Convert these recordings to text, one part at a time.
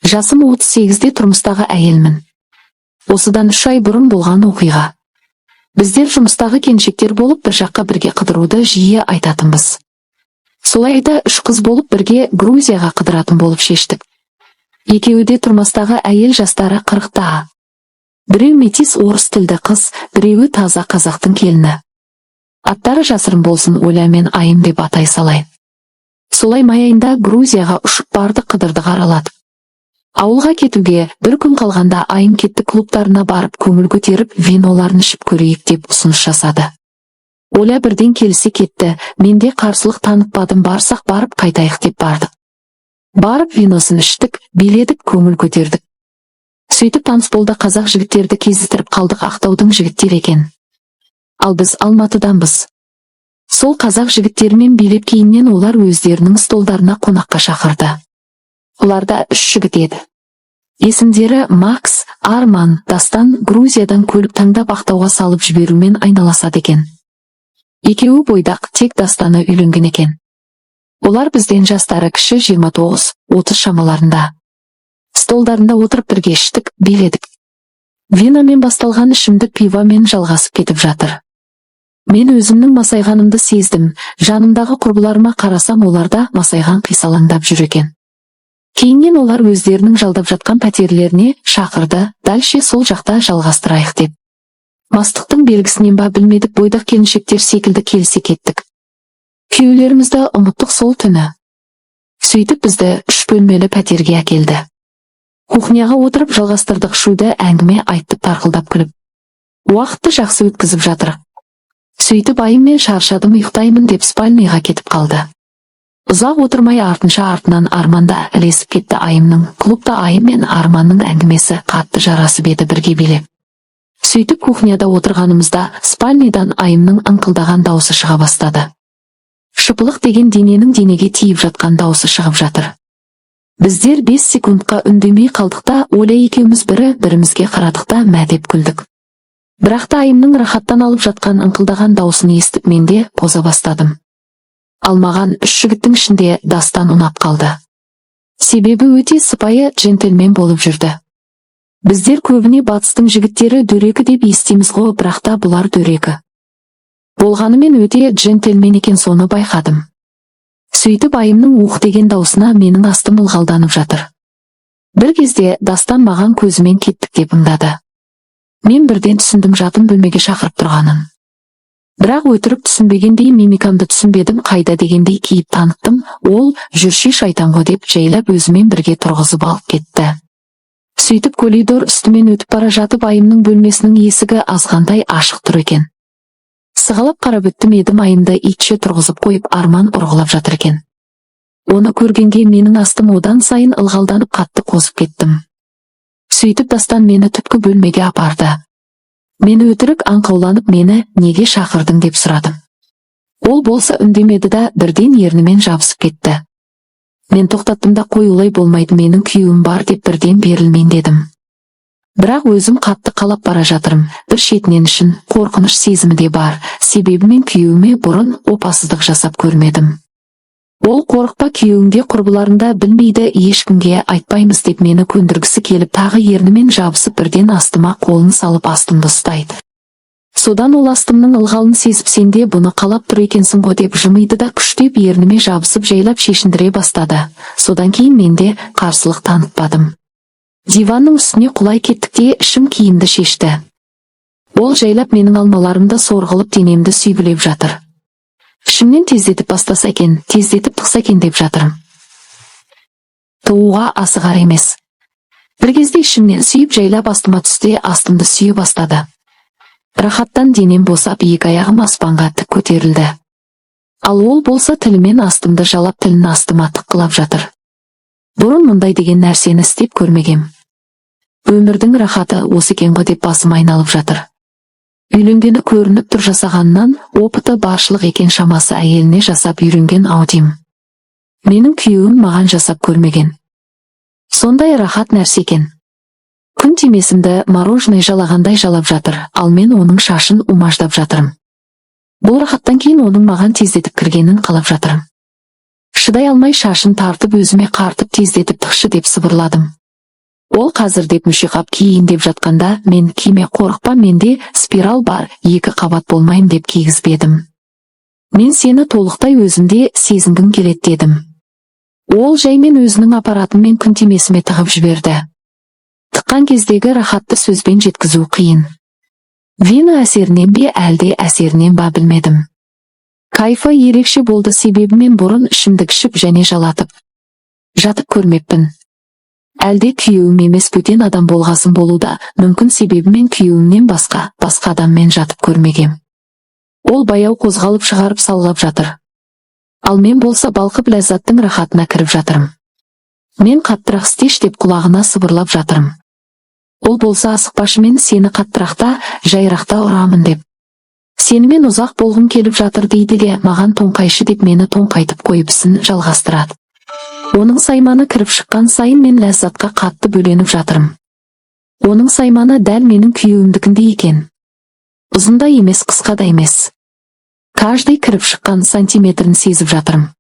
Жасым 38-де, тұрмыстағы әйелмін. Осыдан 3 ай бұрын болған оқиға. Біздер жұмыстағы келіншектер болып, бір жаққа бірге қыдыруды жиі айтатынбыз. Солай да үш қыз болып бірге Грузияға қыдыратын болып шештік. Екеуі де тұрмыстағы әйел, жастары 40-та. Біреу метис, орыс тілді қыз, біреуі таза қазақтың келіні. Аттары жасырын болсын, Оля мен Айым деп атай салайын. Солай май айында Грузияға ұшып бардық, қыдырдық, араладық. Ауылға кетуге бір күн қалғанда Айым «Кеттік, клубтарына барып, көңіл көтеріп, виноларын ішіп көрейік» деп ұсыныс жасады. Оля бірден келісе кетті, мен де қарсылық танытпадым, барсақ барып қайтайық деп бардық. Барып виносын іштік, биледік, көңіл көтердік. Сөйтіп таныс болды, қазақ жігіттерді кездестіріп қалдық, Ақтаудың жігіттері екен. Ал біз Алматыданбыз. Сол қазақ жігіттерімен билеп, кейіннен олар өздерінің столдарына қонаққа шақырды. Оларда үш жігіт еді. Есімдері Макс, Арман, Дастан. Грузиядан көлік таңдап, Ақтауға салып жіберумен айналасады екен. Екеуі бойдақ, тек Дастаны үйленген екен. Олар бізден жастары кіші, 29-30 шамаларында. Столдарында отырып бірге іштік, биледік. Виномен басталған ішімдік пивомен жалғасып кетіп жатыр. Мен өзімнің масайғанымды сездім, жанымдағы құрбыларыма қарасам, олар да масайған, қисалаңдап жүр екен. Кейіннен олар өздерінің жалдап жатқан пәтерлеріне шақырды, дальше сол жақта жалғастырайық деп. Мастықтың белгісінен ба, білмедік, бойдақ келіншектер секілді келісе кеттік. Күйеулерімізді ұмыттық сол түні. Сөйтіп бізді үш бөлмелі пәтерге әкелді. Кухняға отырып жалғастырдық шуды, әңгіме айттып, тарқылдап күліп. Уақытты жақсы өткізіп жатыр. Сөйтіп Айым «Мен шаршадым, ұйықтаймын» деп спальныйға кетіп қалды. Ұзақ отырмай артынша артынан Арман да ілесіп кетті Айымның. Клубта Айым мен Арманның әңгімесі қатты жарасып еді бірге билеп. Сөйтіп кухняда отырғанымызда спальныйдан Айымның ыңқылдаған даусы шыға бастады. Шыпылық деген дененің денеге тиіп жатқан даусы шығып жатыр. Біздер 5 секундқа үндемей қалдық та, Оля екеуміз бірі бірімізге қарадық та, мә деп күлдік. Бірақ та Айымның рахаттан алып жатқан ыңқылдаған даусын естіп, мен де қоза бастадым. Ал маған үш жігіттің ішінде Дастан ұнап қалды. Себебі өте сыпайы, джентльмен болып жүрді. Біздер көбіне батыстың жігіттері дөрекі деп естиміз ғой, бірақ та бұлар дөрекі болғанымен өте джентльмен екен, соны байқадым. Сөйтіп Айымның ух деген даусына менің астым ылғалданып жатыр. Бір кезде Дастан маған көзімен «Кеттік» деп ымдады. Мен бірден түсіндім жатын бөлмеге шақырып тұрғанын. Бірақ өтірік түсінбегендей мимикамды түсінбедім, қайда дегендей кейіп таныттым. Ол «Жүрші, шайтан ғой» деп жайлап өзімен бірге тұрғызып алып кетті. Сөйтіп коридор үстімен өтіп бара жатып, Айымның бөлмесінің есігі азғантай ашық тұр екен. Сығалап қарап өттім едім, Айымды итше тұрғызып қойып, Арман ұрғылап жатыр екен. Оны көргенге менің астым одан сайын ылғалданып, қатты қозып кеттім. Сөйтіп Дастан мені түпкі бөлмеге апарды. Мен өтірік аңқауланып, «Мені неге шақырдың?» деп сұрадым. Ол болса үндемеді да, бірден ернімен жабысып кетті. Мен тоқтаттым да, «Қой, олай болмайды, менің күйеуім бар» деп бірден берілмейін дедім. Бірақ өзім қатты қалап бара жатырмын. Бір шетінен ішін қорқыныш сезімі де бар, себебі мен күйеуіме бұрын опасыздық жасап көрмедім. Ол «Қорықпа, күйеуіңде, құрбыларың да білмейді, ешкімге айтпаймыз» деп мені көндіргісі келіп, тағы ернімен жабысып, бірден астыма қолын салып, астымды ұстайды. Содан ол астымның ылғалын сезіп, «Сен де бұны қалап тұр екенсің ғой» деп жымиды да, күштеп ерніме жабысып, жайлап шешіндіре бастады. Содан кейін мен де қарсылық танытпадым. Диванның үстіне құлай кеттік те, ішім киімді шешті. Ол жайлап менің алмаларымды сорғылып, денемді сүйгілеп жатыр. Ішімнен тездетіп бастаса екен, тездетіп тықса екен деп жатырмын. Тууға асығар емес. Бір кезде ішімнен сүйіп, жайлап астыма түсте, астымды сүйе бастады. Рахаттан денем босап, екі аяғым аспанға тік көтерілді. Ал ол болса тілімен астымды жалап, тілін астыма тыққылап жатыр. Бұрын мұндай деген нәрсені істеп көрмегем. Өмірдің рахаты осы екен ғой деп басым айналып жатыр. Үйленгені көрініп тұр, жасағаннан опыты баршылық екен шамасы, әйеліне жасап үйренген ау деймін. Менің күйеуім маған жасап көрмеген. Сондай рахат нәрсе екен. Күн тимесімді мороженое жалағандай жалап жатыр, ал мен оның шашын умаждап жатырмын. Бұл рахаттан кейін оның маған тездетіп кіргенін қалап жатырмын. Шыдай алмай шашын тартып, өзіме қартып, «Тездетіп тықшы» деп сыбырладым. Ол қазір деп мүшеқап киейін деп жатқанда, мен: «Киме, қорықпа, менде спираль бар, екі қабат болмайын», – деп кигізбедім. «Мен сені толықтай өзімде сезінгім келеді», – дедім. Ол жаймен өзінің аппаратымен күнтемесіме тығып жіберді. Тыққан кездегі рахатты сөзбен жеткізу қиын. Вино әсерінен бе, әлде әсерінен ба, білмедім. Кайфы ерекше болды, себебі мен бұрын ішімдік ішіп және жалатып жатып көрмеппін. Әлде күйеуім емес, бөтен адам болғасын болу да мүмкін, себебі мен күйеуімнен басқа басқа адаммен жатып көрмегем. Ол баяу қозғалып, шығарып салғап жатыр. Ал мен болса балқып, ләззаттың рахатына кіріп жатырмын. Мен: «Қаттырақ істеш», – деп құлағына сыбырлап жатырмын. Ол болса: «Асықпашы, мен сені қаттырақта, жайрақта ұрамын», – деп. «Сенімен ұзақ болғым келіп жатыр», – дейді де, «Маған тоңқайшы», – деп мені тоңқайтып қойып, ісін жалғастырады. Оның сайманы кіріп шыққан сайын мен ләззатқа қатты бөленіп жатырмын. Оның сайманы дәл менің күйеуімдікіндей екен. Ұзын да емес, қысқа да емес. Каждый кіріп шыққан сантиметрін сезіп жатырмын.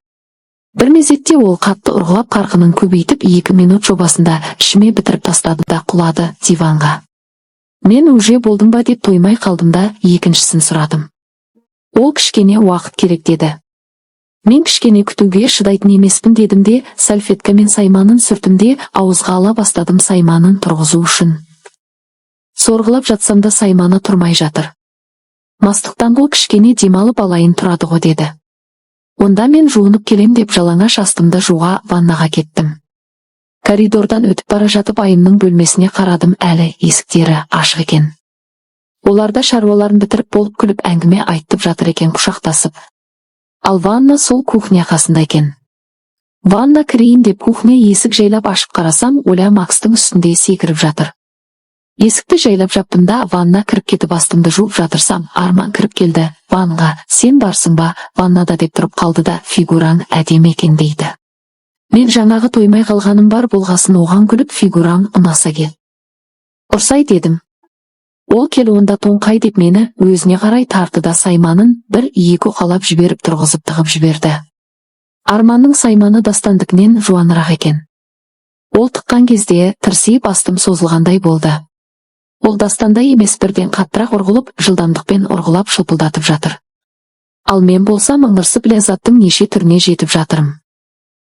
Бір мезетте ол қатты ұрғылап, қарқынын көбейтіп, 2 минут жобасында ішіме бітіріп тастады да, құлады диванға. Мен «Уже болдың ба?» деп тоймай қалдым да, екіншісін сұрадым. Ол «Кішкене уақыт керек», – деді. Мен «Кішкене күтуге шыдайтын емеспін», – дедім де, салфеткамен сайманын сүртім де, ауызға ала бастадым сайманын тұрғызу үшін. Сорғылап жатсам да, сайманы тұрмай жатыр. Мастықтан ол «Кішкене демалып алайын, тұрады ғой», – деді. Онда мен жуынып келем деп, жалаңаш астымды жууға ваннаға кеттім. Коридордан өтіп бара жатып, Айымның бөлмесіне қарадым, әлі есіктері ашық екен. Олар да шаруаларын бітіріп болып, күліп әңгіме айтып жатыр екен құшақтасып. Ал ванна сол кухня қасында екен. Ванна кірейін деп, кухня есік жайлап ашып қарасам, Оля Макстың үстінде секіріп жатыр. Есікті жайлап жаптым да, ванна кіріп кетіп, астымды жуып жатырсам, Арман кіріп келді ванға. «Сен барсың ба ваннада?» деп тұрып қалды да, «Фигураң әдемі екен», – дейді. Мен жаңағы тоймай қалғаным бар болғасын, оған күліп, «Фигураң ұнаса, кел, ұрсай», – дедім. Ол «Кел онда, тоңқай», – деп мені өзіне қарай тартты да, сайманын бір екі уқалап жіберіп, тұрғызып тығып жіберді. Арманның сайманы Дастандікінен жуанырақ екен. Ол тыққан кезде тырсиып, астым созылғандай болды. Ол Дастандай емес, бірден қаттырақ ұрғылып, жылдамдықпен ұрғылап, шылпылдатып жатыр. Ал мен болсам ыңырсып, ләззаттың неше түріне жетіп жатырмын.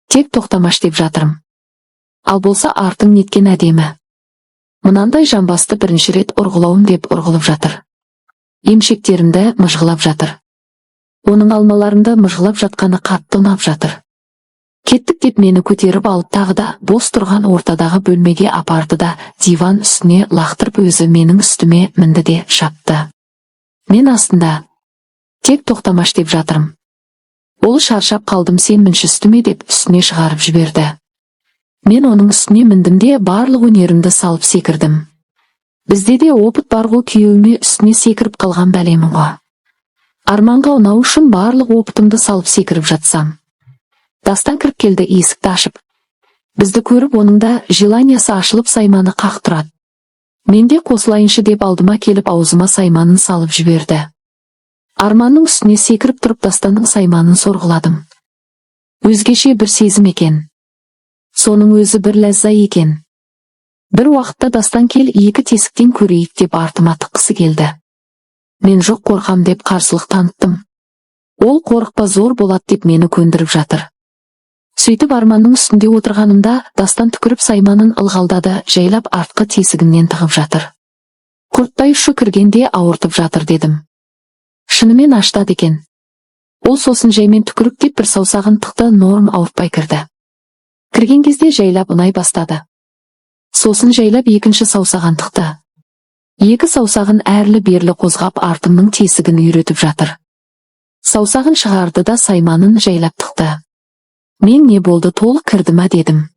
«Тек тоқтамаш», – деп жатырмын. Ал болса «Артың неткен әдемі, мынандай жамбасты бірінші рет ұрғылауым», – деп ұрғылып жатыр. Емшектерімді мыжғылап жатыр. Оның алмаларымды мыжғылап жатқаны қатты ұнап жатыр. «Кеттік», – деп мені көтеріп алып, тағы да бос тұрған ортадағы бөлмеге апарды да, диван үстіне лақтырып, өзі менің үстіме мінді де шапты. Мен астында «Тек тоқтамаш», – деп жатырмын. Ол «Шаршап қалдым, сен мінші үстіме», – деп үстіне шығарып жіберді. Мен оның үстіне міндім де, барлық өнерімді салып секірдім. Бізде де опыт бар ғой, күйеуіме үстіне секіріп қалған бәлемін ғой. Арманға ұнау үшін барлық опытымды салып секіріп жатсам, Дастан кіріп келді есікті ашып. Бізді көріп, оның да желаниясы ашылып, сайманы қақ тұрады. Мен де қосылайыншы деп, алдыма келіп, аузыма сайманын салып жіберді. Арманның үстіне секіріп тұрып, Дастанның сайманын сорғыладым. Өзгеше бір сезім екен. Соның өзі бір ләзза екен. Бір уақытта Дастан «Кел, екі тесіктен көрейік», – деп артыма тыққысы келді. Мен «Жоқ, қорқам», – деп қарсылық таныттым. Ол «Қорықпа, зор болады», – деп мені көндіріп жатыр. Сөйтіп Арманның үстінде отырғанымда, Дастан түкіріп, сайманын ылғалдады, жайлап артқы тесігімнен тығып жатыр. «Құрттай ұшы кіргенде ауыртып жатыр», – дедім. Шынымен аштады екен. Ол сосын жаймен түкіріктеп бір саусағын тықты, норм, ауыртпай кірді. Кірген кезде жайлап ұнай бастады. Сосын жайлап екінші саусағын тықты. Екі саусағын әрлі-берлі қозғап, артымның тесігін үйретіп жатыр. Саусағын шығарды да, сайманын жайлап тықты. Мен «Не болды, толық кірді ма?» дедім.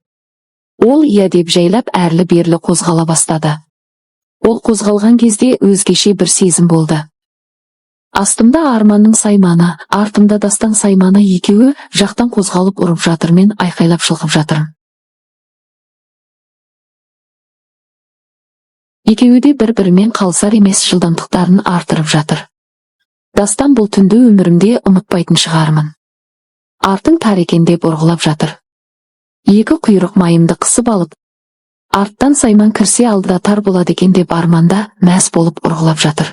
Ол «Иә» деп жайлап әрлі-берлі қозғала бастады. Ол қозғалған кезде өзгеше бір сезім болды. Астымда Арманның сайманы, артымда Дастан сайманы, екеуі жақтан қозғалып ұрып жатыр, мен айқайлап шылқып жатырмын. Екеуі де бір-бірімен қалысар емес, жылдамдықтарын артырып жатыр. Дастан «Бұл түнді өмірімде ұмытпайтын шығармын. Артың тар екен», – деп ұрғылап жатыр. Екі құйрық майымды қысып алып, Арттан сайман кірсе, алдыда тар болады екен деп Арманда мәс болып ұрғылап жатыр.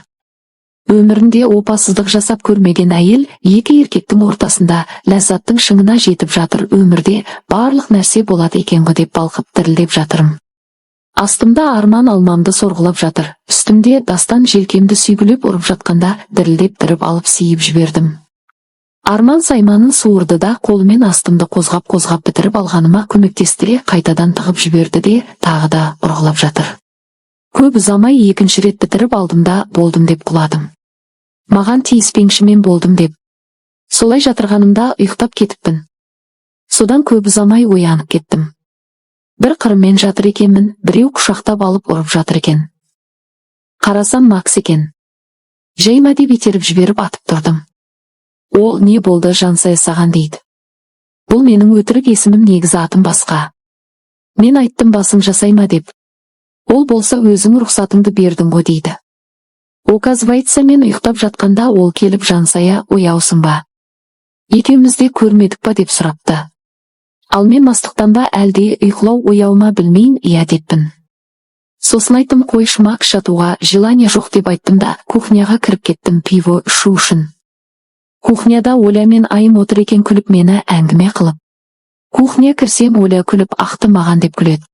Өмірінде опасыздық жасап көрмеген әйел екі еркектің ортасында ләззаттың шыңына жетіп жатыр. Өмірде барлық нәрсе болады екен ғой деп балқып, дірілдеп жатырмын. Астымда Арман алмамды сорғылап жатыр, үстімде Дастан желкемді сүйгілеп ұрып жатқанда, дірілдеп тұрып алып сиіп жібердім. Арман сайманын суырды да, қолымен астымды қозғап-қозғап, бітіріп алғаныма көмектесті де, қайтадан тығып жіберді де, тағы да ұрғылап жатыр. Көп ұзамай екінші рет бітіріп алдым да, болдым деп құладым. Маған тиіспеңші, мен болдым деп. Солай жатырғанымда ұйықтап кетіппін. Содан көп ұзамай оянып кеттім. Бір қырыммен жатыр екенмін, біреу құшақтап алып ұрып жатыр екен. Қарасам, Макс екен. Жай ма деп итеріп жіберіп, атып тұрдым. Ол: «Не болды, Жансая, саған?» – дейді. Бұл менің өтірік есімім, негізі атым басқа. Мен айттым: «Басың жасай ма?» – деп. Ол болса: «Өзің рұқсатыңды бердің ғой», – дейді. Оказывается, мен ұйықтап жатқанда ол келіп: «Жансая, ояусың ба? Екеуміз де көрмедік па?» – деп сұрапты. Ал мен мастықтан ба, әлде ұйқылау ояу ма, білмеймін, «иә» деппін. Сосын айттым: «Қойшы, Макс, жатуға желание жоқ», – деп айттым да, кухняға кіріп кеттім пиво ішу үшін. Кухняда Оля мен Айым отыр екен, күліп, мені әңгіме қылып. Кухня кірсем, Оля күліп ақты маған деп күледі.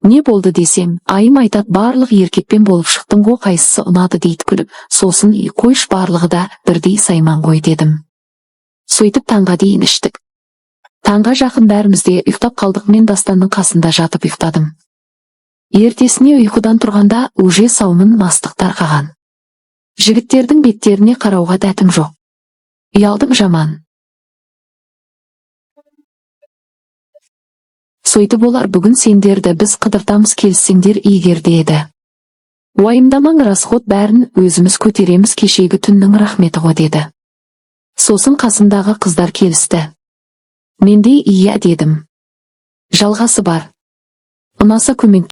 Не болды десем, Айым айтат: «Барлық еркекпен болып шықтың ғой, қайсысы ұнады?» – дейді күліп. Сосын: «И, қойшы, барлығы да бірдей сайман ғой», – дедім. Сөйтіп таңға дейін іштік. Таңға жақын бәріміз де ұйықтап қалдық, мен Дастанның қасында жатып ұйықтадым. Ертесіне ұйқыдан тұрғанда уже саумын, мастық тарқаған. Жігіттердің беттеріне қарауға дәтім жоқ. Ұялдым жаман. Сөйтіп олар: «Бүгін сендерді біз қыдыртамыз, келіссеңдер егер», – деді. «Уайымдамаң, расход бәрін өзіміз көтереміз, кешегі түннің рахметі ғой», – деді. Сосын қасымдағы қыздар келісті. Мен де «иә» дедім. Жалғасы бар. Ұнаса, коммент.